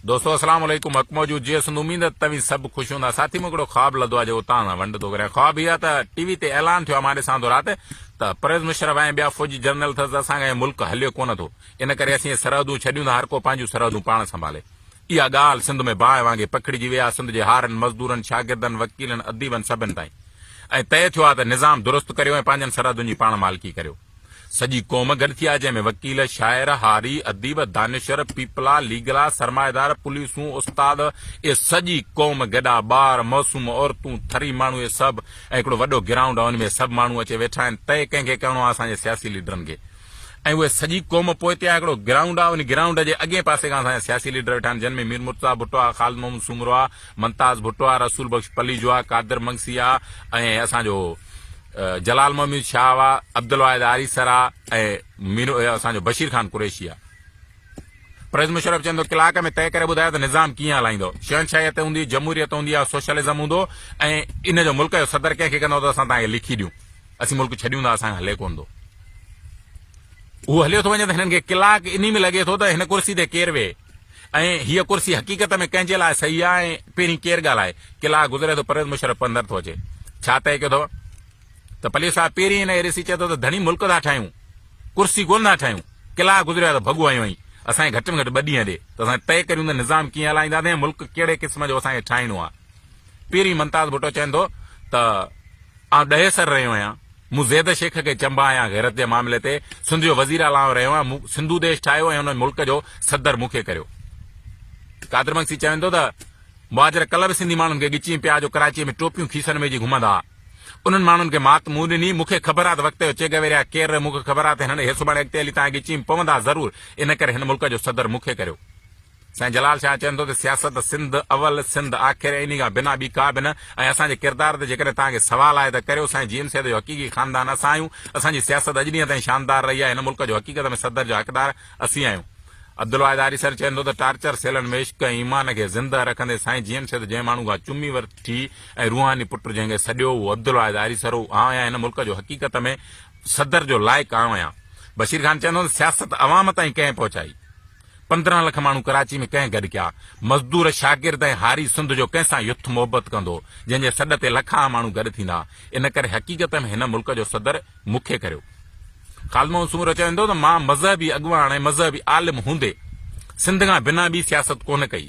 دوستو اسلام عليڪم حق موجود جيئي سنڌ اميد ته توهين سڀ خوش هوندا ساٿي مون هڪڙو خواب لڌو آهي جيڪو توهان سان ونڊ ٿو ڪريان خواب هي آهي ته ٽي وي تي اعلان ٿيو آهي مان ڏسان ٿو رات ته پرويز مشرف ۽ ٻيا فوجي جنرل ٿس اسان کان هي ملڪ هليو ڪونه ٿو ان ڪري اسين هي سرحدون ڇڏيون ٿا هر ڪو پنهنجون سرحدون پاڻ سنڀالي اها ڳالهه سنڌ ۾ باهه وانگي پکڙجي وئي آهي سنڌ جي هارين مزدورن شاگردن وڪيلن اديبن سڀن تائين ۽ طئي ٿيو آهي ته نظام درست ڪريو ۽ پنهنجن سرحدن جي پاڻ مالڪي ڪريو. سڄي قوم گڏ ٿي آهي جنهن ۾ وڪيل، شاعر، هاري، اديب، دانشور، پيپلا، ليگلا، سرمائيدار، پوليسون، استاد، اهي سڄي قوم گڏ آ، ٻار، معصوم عورتون، ٿري ماڻهو اهي سڀ ۽ هڪڙو وڏو گرائونڊ آ ان ۾ سڀ ماڻهو اچي ويٺا آهن طئي ڪنهن کي ڪرڻو آ اسان جي سياسي ليڊرن کي ۽ اهي سڄي قوم پوئتي آ هڪڙو گرائونڊ آ ان گرائونڊ جي اڳئين پاسي کان اسان جا سياسي ليڊر ويٺا آهن جن ۾ مير مرتضيٰ ڀٽو آ، خالد محمود سومرو آ، ممتاز ڀٽو آ، رسول بخش پليجو آ، قادر منگسي آ ۽ اسان جو جلال محمد شاهه آ، عبدالواحد آريسر آ ۽ مير اسان جو بشير خان قريشي آ. پرويز مشرف چوندو ڪلاڪ ۾ طئي ڪري ٻڌايو ته نظام ڪيئن هلائيندو، شهنشاهيت هوندي، جمهوريت هوندي يا سوشلزم هوندو ۽ ان جو ملڪ جو صدر ڪنهن کي ڪندو ته اسان توهان کي لکي ڏيون، اسين ملڪ ڇڏيون ٿا اسان کان هلي ڪونه ٿو. هو هليو ٿو وڃي ته هنن کي ڪلاڪ انهي ۾ لڳي ٿو ته هن ڪرسي تي ڪير ويهي ۽ هيء ڪرسي حقيقت ۾ ڪنهن جي لاء صحيح آهي ۽ پهرين ڪير ڳالهائي. ڪلاڪ گذري ٿو پرويز مشرف اندر ٿو اچي. ڇا طئي ڪيو اٿو ته پليجو صاحب پهرين هن کي ڏسي چئي ٿو ته ڌڻي ملڪ ٿا ٺاهيون ڪرسي ڪونه ٿا ٺاهيون. ڪلاڪ گذريو آهي ته ڀڳو آيو آهين. اسان کي گهٽ ۾ گهٽ ٻه ڏينهن ڏي ته اسان طئي ڪريون ته نظام ڪيئن هلائينداسين ۽ ملڪ ڪهڙي قسم جو اسان کي ٺاهڻو آهي. پهرين ممتاز ڀٽو چئين ٿو ته آئون ڏهيسر رهيو آهيان. مون زيد شيخ کي چنبا هنيا غيرت جي معاملي تي، سنڌ جو وزير اعليٰ آئون رهيو آهيان، مون سنڌو ديش ٺاهيو ۽ ان ملڪ جو صدر مون کي ڪريو. قادر مگسي چوين ٿو ته مهاجر ڪلهه به سنڌي ماڻهن کي ڳچيء ۾ پيا جو ڪراچيء ۾ ٽوپيون کيسن ۾ وجهي گهمندا ها. انهن ماڻهن کي مات مون ڏني، مون کي خبر آهي ته وقت جو چيگويريا ڪير رهيو، مون کي خبر آهي ته هنن هي سڀاڻي اڳتي هلي توهان جي ڳچيء ۾ پوندا ضرور، ان ڪري هن ملڪ جو صدر مون کي ڪريو. سائين جلال شاهه چون ٿو ته سياست سنڌ اول سنڌ آخر ۽ انهي کان بنا ٻي ڪا به نه ۽ اسان جي ڪردار تي جيڪڏهن توهان کي سوال آهي ته ڪريو سائين جي ايم سيد جو حقيقي خاندان اسان آهيون اسان جي سياست اڄ ڏينهن تائين شاندار رهي آهي هن ملڪ جو حقيقت ۾ صدر جو حقدار اسين آهيون عبدالواحد آريسر چون ٿو ته ٽارچر سيلن ۾ عشق ۽ ايمان کي زنده رکندي سائين جي ايم سيد جنهن ماڻهو کان چمي ورتي ۽ روحاني پٽ جنهن کي سڏيو اهو عبدالواحد آريسر هو آئون آهيان هن ملڪ جو حقيقت ۾ صدر جو لائق آئون آهيان بشير خان چون ٿو ته سياست عوام تائين ڪنهن پهچائي؟ 15 لک ماڻهو ڪراچي ۾ ڪنهن گڏ ڪيا؟ مزدور، شاگرد ۽ هاري سنڌ جو ڪنهن سان يٿ محبت ڪندو، جنهن جي سڏ تي لکها ماڻهو گڏ ٿيندا. ان ڪري حقيقت ۾ هن ملڪ جو صدر مون کي ڪريو. خالد محمد سومرو چوندو ته مان مذهبي اڳواڻ ۽ مذهبي عالم هوندي سنڌ کان بنا ٻي سياست ڪونه ڪئي.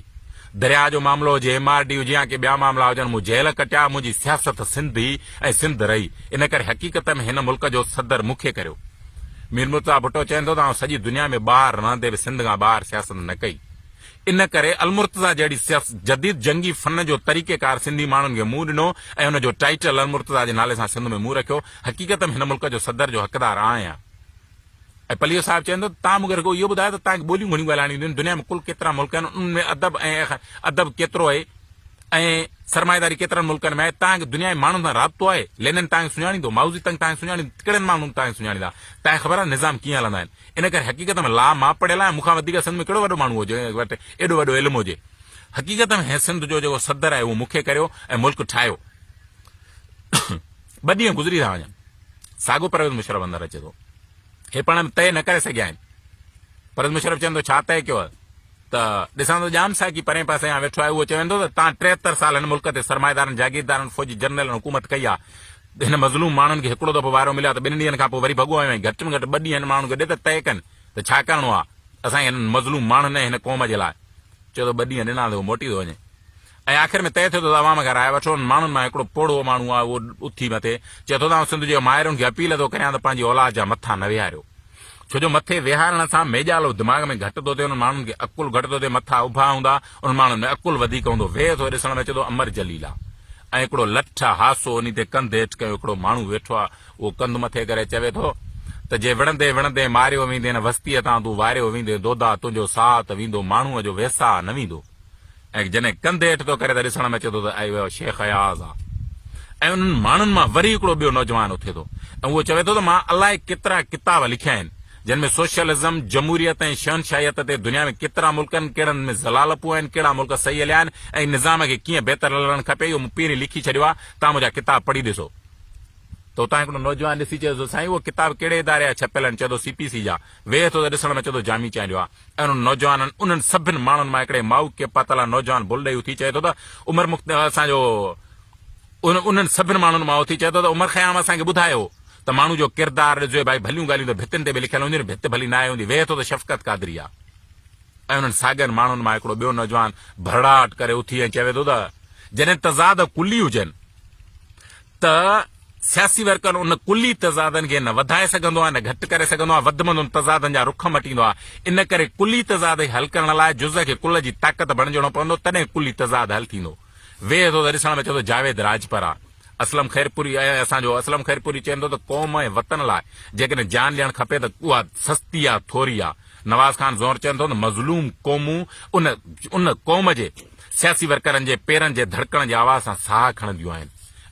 درياهه جو معاملو هجي، ايم آر ڊي هجي يا ڪي ٻيا معاملا هجن مون جيل ڪٽيا، منهنجي سياست سنڌ هئي ۽ سنڌ رهي. ان ڪري حقيقت ۾ هن ملڪ جو صدر مون کي ڪريو. مير مرتضيٰ ڀٽو چين ٿو ته آئون سڄي دنيا ۾ ٻاهر رهندي به سنڌ کان ٻاهر سياست نه ڪئي. ان ڪري المرتضيٰ جهڙي جديد جنگي فن جو طريقي ڪار سنڌي ماڻهن کي مون ڏنو ۽ ان جو ٽائيٽل المرتضيٰ جي نالي سان سنڌ ۾ مون رکيو. حقيقت ۾ هن ملڪ جو صدر جو حقدار آء آهيان. ۽ پليجو صاحب چين ٿو ته توهان مون کي رڳو اهو ٻڌايو ته توهان کي ٻوليون گهڻيون ڳالهائڻ اينديون آهن، دنيا ۾ ڪل ڪيترا ملڪ آهن، انهن ۾ ادب ۽ ادب ڪيترو آهي ۽ سرمائيداري ڪيترن ملڪن ۾ آهي، توهان کي دنيا جي ماڻهن سان رابطو آهي، لينن توهان کي سڃاڻيندو، مائوزي تنگ توهان کي سڃاڻيندو، ڪهڙن ماڻهن توهان کي سڃاڻيندا، توهان کي خبر آهي نظام ڪيئن هلندا آهن، ان ڪري حقيقت ۾ لا مان پڙهيل آهيان، مون کان وڌيڪ سنڌ ۾ ڪهڙو وڏو ماڻهو هو جنهن وٽ ايڏو وڏو علم هجي، حقيقت ۾ سنڌ جو جيڪو صدر آهي اهو مون کي ڪريو ۽ ملڪ ٺاهيو. ٻه ڏينهن گذري ٿا وڃن، ساڳيو پرويز مشرف اندر اچي ٿو. هي پاڻ ۾ طئي نه ڪري سگهيا آهن. پرويز مشرف چون ٿو ڇا طئي ڪيو ته ڏسان ٿو ڄام ساقي پرئين پاسي کان ويٺو آهي اهو چوين ٿو ته تان 73 سال هن ملڪ تي سرمائيدارن جاگيردارن فوجي جرنيلن حڪومت ڪئي آهي هن مظلوم ماڻهن کي هڪڙو دفعو وارو مليو آهي ته ٻن ڏينهن کان پوء وري ڀڳو آيو آهين گهٽ ۾ گهٽ ٻه ڏينهن هن ماڻهن کي ڏي ته طئي ڪن ته ڇا ڪرڻو آهي اسان کي هنن مظلوم ماڻهن ۽ هن قوم جي لاء چيو ته ٻه ڏينهن ڏنا ته هو موٽي ٿو وڃي. ۽ آخر ۾ طئي ٿيو ته عوام کان راء وٺو. انهن ماڻهن مان هڪڙو پوڙهو ماڻهو آهي، اهو اٿي مٿي چئي ٿو ته آئون سنڌ جي مائرن کي اپيل ٿو ڪريان ته پنهنجي اولاد جا مٿا نه ويهاريو. ڇو جو مٿي ويهارڻ سان ميڄالو دماغ ۾ گهٽ ٿو ٿئي، انهن ماڻهن کي عقل گهٽ ٿو ٿئي، مٿا اڀا هوندا، انهن ماڻهن ۾ عقل وڌيڪ هوندو. ويهه ٿو ڏسڻ ۾ اچي ٿو امر جليل آ ۽ هڪڙو لٺ هاسو انهي تي ڪنڌ هيٺ ڪيو هڪڙو ماڻهو ويٺو آ، اهو ڪنڌ مٿي ڪري چوي ٿو ته جي وڙهندي وڙهندي ماريو ويندين، وستيء تان تون واريو ويندين، دودا تنهنجو ساهه ته ويندو، ماڻهوء جو ويساهه نه ويندو. ۽ جڏهن ڪنڌ هيٺ ٿو ڪري ته ڏسڻ ۾ اچي ٿو ته اهو شيخ اياز آ ۽ انهن ماڻهن مان وري هڪڙو ٻيو نوجوان اٿي ٿو ۽ اهو چوي ٿو ته مان الائي ڪيترا ڪتاب لکيا آهن جن ۾ سوشلزم، جمهوريت ۽ شهنشاهيت تي دنيا ۾ ڪيترا ملڪ آهن، ڪهڙن ۾ ذلالتون آهن، ڪهڙا ملڪ صحيح هليا آهن ۽ نظام کي ڪيئن بهتر هلڻ کپي اهو مون پهرين لکي ڇڏيو آ، توهان منهنجا ڪتاب پڙهي ڏسو. ته اتان هڪڙو نوجوان ڏسي چيس ٿو سائين اهو ڪتاب ڪهڙي اداري جا ڇپيل آهن؟ چئي ٿو سي پي سي جا. ويهي ٿو ته ڏسڻ ۾ اچي ٿو جامي چانڊيو آ ۽ انهن نوجوانن انهن سڀن ماڻهن مان هڪڙي مائو کي پاتل آ نوجوان بل ڏئي اٿي چئي ٿو ته عمر مخت اسان جو انهن سڀن ماڻهن مان اٿي چئي ٿو ته عمر خيام اسان کي ٻڌايو ته ماڻهو جو ڪردار ڏسجو ڀائي ڀليون ڳالهيون ته ڀتين تي به لکيل هونديون آهن ڀت ڀلي ناهي هوندي ويهي ٿو ته شفقت قادري آ ۽ انهن ساڳين ماڻهن مان هڪڙو ٻيو نوجوان ڀرڙاٽ ڪري اٿي ۽ چوي ٿو ته جڏهن تضاد ڪلي هجن ته سياسي ورڪر ان ڪلي تضادن کي نه وڌائي سگهندو آهي نه گهٽ ڪري سگهندو آهي، وڌ منڌ ان تضادن جا رخ مٽيندو آهي. ان ڪري ڪلي تضاد کي حل ڪرڻ لاء جز کي ڪل جي طاقت بڻجڻو پوندو تڏهن ڪلي تضاد حل ٿيندو. ويهه ٿو ته ڏسڻ ۾ اچي ٿو جاويد راڄپر آ. اسلم خيرپوري ۽ اسان جو اسلم خيرپوري چين ٿو ته قوم ۽ وطن لاء جيڪڏهن جان ڏيڻ کپي ته اها سستي آ ٿوري آ. نواز خان زهر چين ٿو ته مظلوم قومون ان ان قوم جي سياسي ورڪرن جي پيرن جي ڌڙڪڻ جي آواز سان ساهه کڻنديون آهن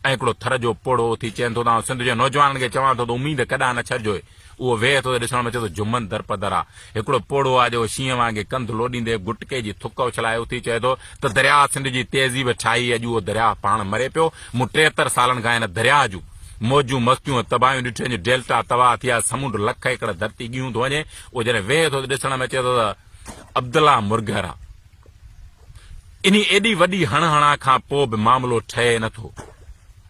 ۽ هڪڙو ٿر جو پوڙهو اٿي چين ٿو ته آئون سنڌ جي نوجوانن کي چوان ٿو ته اميد ڪڏهن نه ڇڏجو اهو ويهه ٿو ته ڏسڻ ۾ اچي ٿو جمن درپدر آ هڪڙو پوڙهو آ جيڪو شينهن وانگي ڪنڌ لوڏيندي گٽڪي جي ٿڪ اڇلائي اٿي چئي ٿو ته درياهه سنڌ جي تهذيب ٺاهي اڄ اهو درياهه پاڻ مري پيو مون 73 سالن کان هن درياهه جون موجون مستيون ۽ تباهيون ڏٺيون اڄ ڊيلٽا تباهه ٿي آ سمنڊ لک ايڪڙ ڌرتي ڳيهون ٿو وڃي اهو جڏهن ويهه ٿو ته ڏسڻ ۾ اچي ٿو ته عبدالله مرگهر آ. انهي ايڏي وڏي هڻ هڻان کان پوء به معاملو ٺهي نه ٿو.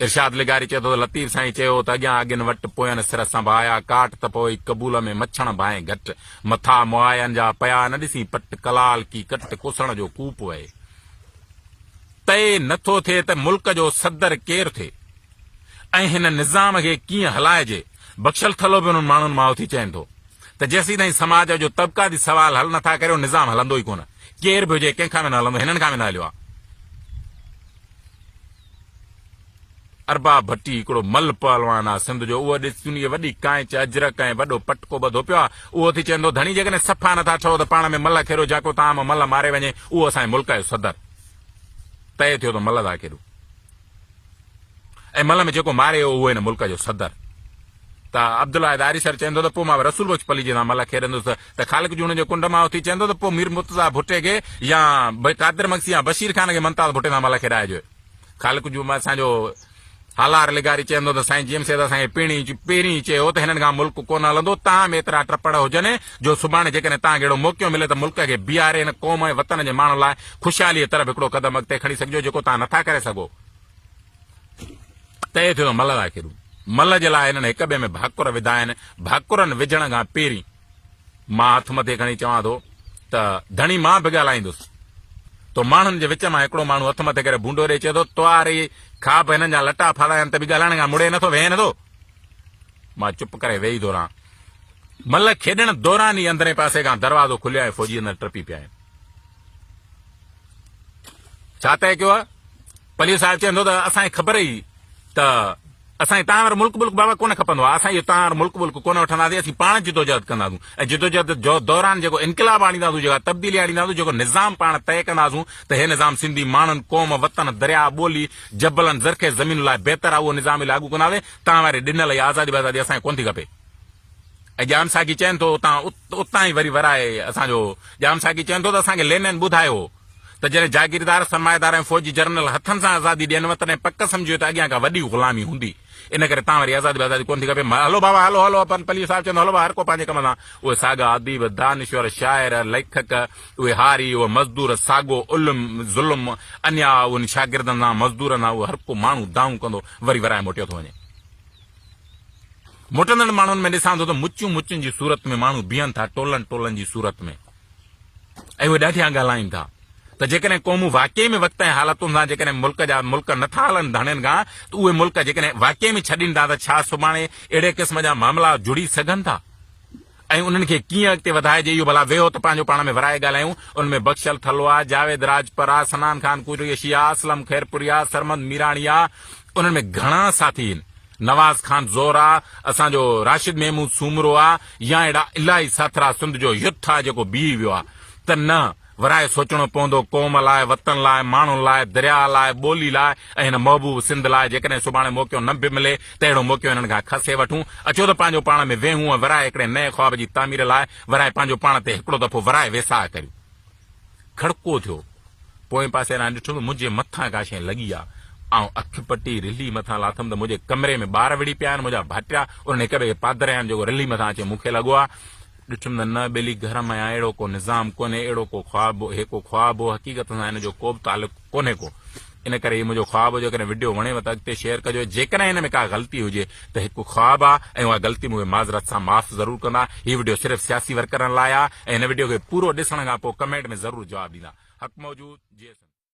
ارشاد لغاري چئي ٿو ته لطيف سائين چيو ته اڳيان اڳين وٽ پوين سر سنڀايا، ڪاٽ ته پوئي قبول ۾ مڇڻ ڀانئين گهٽ، مٿا معاين جا پيا نه ڏسين پٽ، ڪلال ڪي ڪٽ ڪسڻ جو ڪوپ وهي. طئي نه ٿو ٿئي ته ملڪ جو صدر ڪير ٿئي ۽ هن نظام کي ڪيئن هلائجي. بخشل ٿلهو به انهن ماڻهن مان اٿي چئين ٿو. ته جيسيتائين سماج جو طبقاتي سوال حل نٿا ڪريو نظام هلندو ئي ڪونه. ڪير به هجي ڪنهن کان به نه هلندو هنن کان به نه هليو آ. ارباب ڀٽي هڪڙو ملهه پهلوان آ سنڌ جو اهو ڏس چنيء وڏي ڪانئچ اجرڪ ۽ وڏو پٽڪو ٻڌو پيو آ اهو ٿي چوندو ڌڻي جيڪڏهن صفا نٿا ٺهو ته پاڻ ۾ ملهه کيڏو جاڪو توهان مان ملهه ماري وڃي اهو اسان جي ملڪ جو صدر طئي ٿيو ته ملهه ٿا کيڏون. ۽ ملهه ۾ جيڪو ماري ويو اهو هن ملڪ جو صدر. ته عبدالله آريسر چوندو ته پوء مان به رسول بخش پليجي سان ملهه کيڏندس ته خالق جوڻيجو ڪنڊ مان اٿي چوندو ته پوء مير مرتضيٰ ڀٽي کي يا قادر مگسي يا بشير خان کي ممتاز ڀٽي سان ملهه کيڏائجو. خالق جو اسان جو هالار لغاري چوندو ته سائين جي ايم سيد اسان کي پهرين ئي چيو هو ته هنن کان ملڪ ڪونه هلندو، توهان ۾ ايترا ٽپڙ هجن جو سڀاڻي جيڪڏهن توهان کي اهڙو موقعو ملي ته ملڪ کي بيهاري هن قوم ۽ وطن جي ماڻهن لاء خوشحاليء طرف هڪڙو قدم اڳتي کڻي سگهجو جيڪو توهان نٿا ڪري سگهو. طئي ٿيو ته ملهه ٿا کيڏون. ملهه جي لاء هنن هڪ ٻئي ۾ ڀاڪر وڌا آهن. ڀاڪرن وجهڻ کان پهرين مان هٿ مٿي کڻي چوان ٿو ته ڌڻي مان به ڳالهائيندس. تو ماڻهن جي وچ مان هڪڙو ماڻهو هٿ مٿي ڪري ڀونڊو ڏئي چئي ٿو، تواري خواب هنن جا لٽا ڦاڙا آهن ته به ڳالهائڻ کان مڙي نٿو، ويهين نٿو؟ مان چپ ڪري ويهي ٿو رهان. ملهه کيڏڻ دوران ئي اندرئين پاسي کان دروازو کليو ۽ فوجي اندر ٽپي پيا آهن. ڇا طئي ڪيو آهي؟ پليجو صاحب چوندو ته اسان کي خبر ئي ته اسان کي توهان وارو ملڪ بلڪ بابا ڪونه کپندو آهي، اسان اهو توهان وارو ملڪ بلڪ ڪونه وٺنداسين، اسين پاڻ جدوجهد ڪنداسون ۽ جدوجهد دوران جيڪو انقلاب آڻينداسون، جيڪا تبديلي آڻينداسون، جيڪو نظام پاڻ طئي ڪنداسون ته هي نظام سنڌي ماڻهن، قوم، وطن، درياء، ٻولي، جبلن، زرخيز زمينن لاء بهتر آهي اهو نظام ئي لاڳو ڪنداسين، توهان واري ڏنل اها آزادي بازادي اسان کي ڪونه ٿي کپي. ۽ ڄام ساقي چين ٿو اتان اتان ئي وري ورائي اسان جو ڄام ساقي چين ٿو ته اسان کي لينن ٻڌايو هو ته جڏهن جاگيردار، سرمائيدار ۽ فوجي جرنل هٿن سان آزادي ڏينو تڏهن پڪ سمجهيو ته اڳيان ڪا وڏي غلامي هوندي ان ڪري تان واري آزادي بازادي ڪونه ٿي کپي هلو بابا هلو هلو اپن پليجو صاحب چوندو هلو بابا هر ڪو پنهنجي ڪم سان اهي ساڳا اديب، دانشور، شاعر، ليکڪ، اهي هاري، اهي مزدور ساڳو علم، ظلم، انياء انهن شاگردن سان مزدورن سان اهو هر ڪو ماڻهو دانهون ڪندو وري ورائي موٽيو ٿو وڃي. موٽندڙ ماڻهن ۾ ڏسان ٿو ته مچيون مچين جي صورت ۾ ماڻهو بيهن ٿا ٽولن ٽولن جي صورت ۾ ۽ اهي ڏاڍيان ڳالهائين ٿا ته جيڪڏهن قومون واقعي ۾ وقت ۽ حالتن سان جيڪڏهن ملڪ جا ملڪ نٿا هلن ڌڻين کان ته اهي ملڪ جيڪڏهن واقعي ۾ ڇڏين ٿا ته ڇا سڀاڻي اهڙي قسم جا معاملا جڙي سگهن ٿا؟ ۽ انهن کي ڪيئن اڳتي وڌائجي اهو ڀلا ويهو ته پنهنجو پاڻ ۾ ورائي ڳالهايون. ان ۾ بخشل ٿلهو آ، جاويد راڄپر آ، صنعان خان قريشي آ، اسلم خيرپوري آ، سرمد ميراڻي آ، انهن ۾ گهڻا ساٿي هن. نواز خان زور آ، اسان جو راشد محمود سومرو آ يا اهڙا الاهي ساٿرا سنڌ جو يٿ آ جيڪو بيهي ويو آ ته نه. ورائي سوچڻو پوندو قوم لاء، وطن لاء، ماڻهن لاء، درياهه لاء، ٻولي لاء ۽ هن محبوب سنڌ لاء جيڪڏهن سڀاڻي موقعو نه به ملي ته اهڙو موقعو هنن کان کسي وٺون. اچو ته پنهنجو پاڻ ۾ ويهون ۽ ورائي هڪڙي نئين خواب جي تعمير لاء ورائي پنهنجو پاڻ تي هڪڙو دفعو ورائي ويساهه ڪريون. کڙڪو ٿيو. پوئين پاسي ڏانهن ڏٺم ته منهنجي مٿان ڪا شيء لڳي آ. آئون اک پٽي رلي مٿان لاٿم ته منهنجي ڪمري ۾ ٻار وڙهي پيا آهن، منهنجا ڀائٽيا انهن هڪ ٻئي کي پادريا آهن، جيڪو رلي مٿان اچي مون کي لڳو آ. ڏٺم ته نه ٻيلي گهر ۾ اهڙو ڪو نظام ڪونهي، اهڙو ڪو خواب هي ڪو خواب هو، حقيقت سان هن جو ڪو به تعلق ڪونهي ڪو. ان ڪري هي منهنجو خواب هو، جيڪڏهن وڊيو وڻيو ته اڳتي شيئر ڪجو، جيڪڏهن هن ۾ ڪا غلطي هجي ته هڪ خواب آ ۽ اها غلطي مون کي معذرت سان معاف ضرور ڪندا. هي وڊيو صرف سياسي ورڪرن لاء آ ۽ هن وڊيو کي پورو ڏسڻ کان پوء ڪمينٽ ۾ ضرور جواب ڏيندا. حق موجود. جي.